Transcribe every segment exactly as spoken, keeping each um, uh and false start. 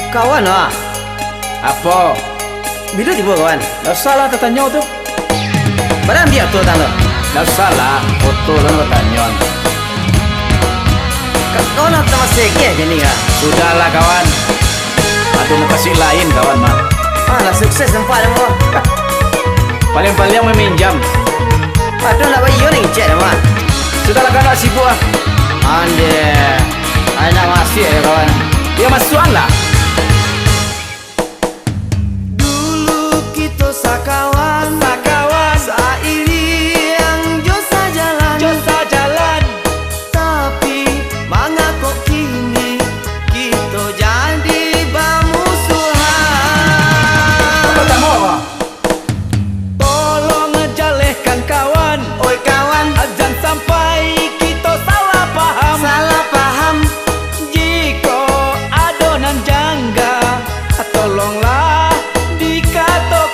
Kawan, ah. Apo? Bilo tibo, kawan? Ndak usah lah tatanyo tu. Bara ambiak tu, tang tu? Ndak usah lah, foto tu ndak tanyo. Ka-, kawan lah tambah segeh kini, ah. Sudahlah, kawan. Ado mukasuik lain, kawan mah. Ah, lah sukses nampak dah, kawan. Paling-paling maminjam. Aduh, nak bayar ni, cek dah, Mak. Sudahlah, kawan, nak sibuk ah. Ande. Ai, nak masuk ya, kawan. Ya, masuaklah. Dulu kito sakawan, sakawan, sairiang jo sajalan, jo sajalan. Tapi, mangako kini kito jadi bamusuhan? Apa tamo, Bang? Tolong jalehkan, kawan. Oi, kawan. Jan sampai kito salah paham. Salah paham. Jikok ado nan jangga, tolonglah dikatokan.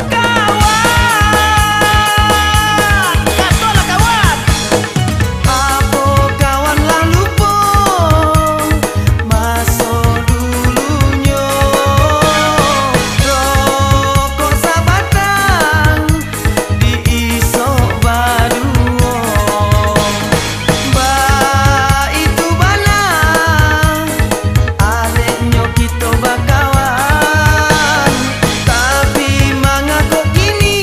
Kawan! Katolah, kawan! Apo kawan lah lupo maso dulunyo? Rokok sabatang diisok baduo. Baitu bana, areknyo kito bakawan, tapi mangako kini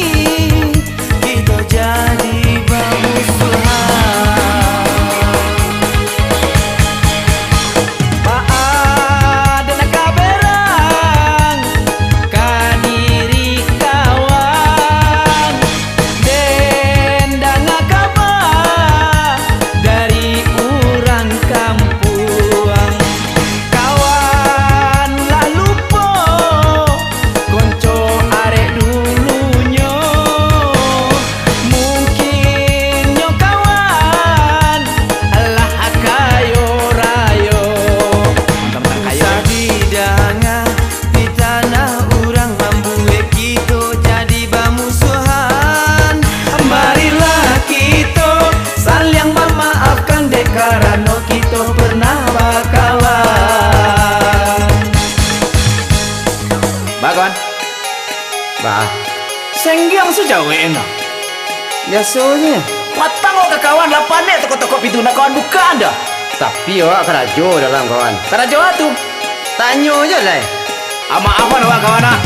kito jadi bamusuhan? Baa den ka berang ka diri kawan, den danga kaba dari urang kampuang. Kawan lah lupo konco arek dulunyo. Mungkin nyo kawan lah kayo rayo. Usah didanga pitanah urang mambuek kito jadi bamusuhan. Marilah kito saliang mamaafkan, dek karano kito pernah bakawan. Ba, kawan? Ba. Senggiang sujawek eno. Biasonyo. Matang awak ka kawan, lah panek tokok-tokok pintu, nak kawan buka anda. Tapi awak karajo dalam, kawan. Karajo a tu? Tanyo je lai. Ah, maaf, kawan, awak kawan, ah.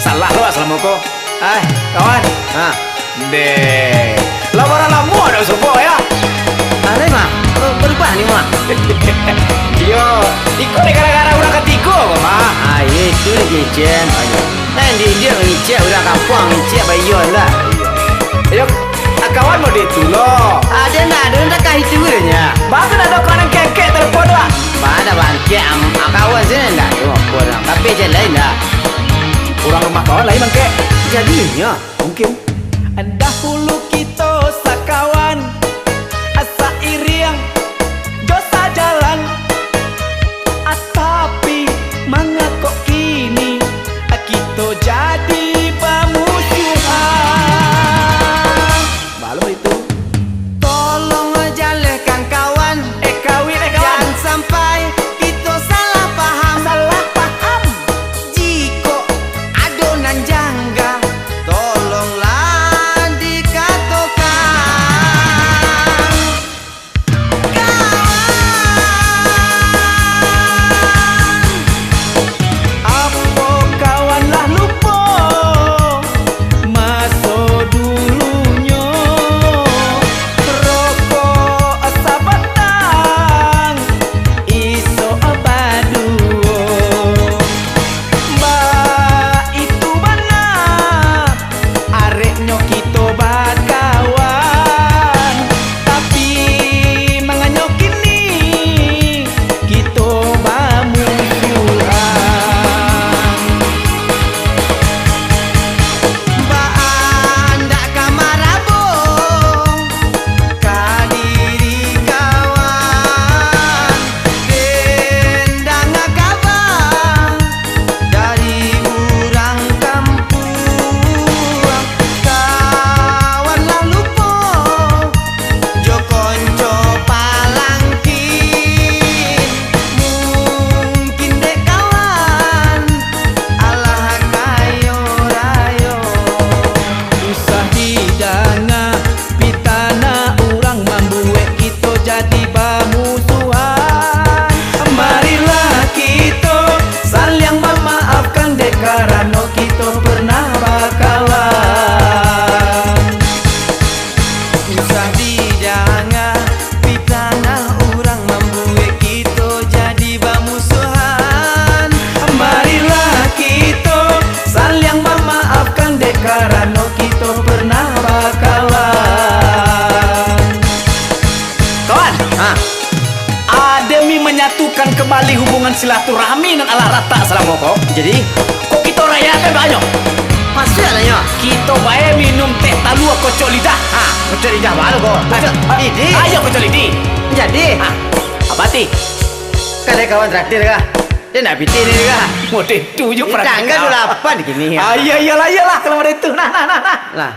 Salah lo, ah, salamo ko. Ai, kawan. Ha. Deh. Lah bara lamo dak basobok, ya? Alai, mah. Berubah ni, mah. Iyo, iko ni gara-gara urang katigo ko, mah. Ah, itu ni kicen. Kan didiak ngicek urang kampuang, ngicek bayar lah. Iyo, ah, kawan model tu lo. Ada nak, ada nak kah itu nya? Bagus nak ada kawan yang kekek telepon tu, ah. Mana bangkek, am-, ah, kawan sini ndak ada apa dah. Tapi je lain dah. Urang rumah kawan lain bangkek. Jadinyo. Mungkin. Dahulu kito sakawan, sairiang jo sajalan, tapi mangako kini kito jadi bamusuhan? Balum itu. Tolong jalehkan kawan. Eh, kawin, eh, kawan. Jan sampai kito salah paham. Salah paham. Jikok ado nan jangga, tolonglah dikatokan. Silaturahmi nan alah ratak salamo ko. Jadi, ko kito rayakan baanyo. Masuak lah nyo. Kito bae minum teh talua kocok lidah. Ha. Kocok lidah bae lo ko. Kocok lidi. Ayo kocok lidi. Jadi. Ha. Apo ti? Kan ado kawan traktir kah? Dia nak pitih ni kah? Model tu je. Tanggal dua puluh lapan kini. Ah, iya, iyalah, iyalah kalau model tu. Nah, nah, nah, nah. Lah.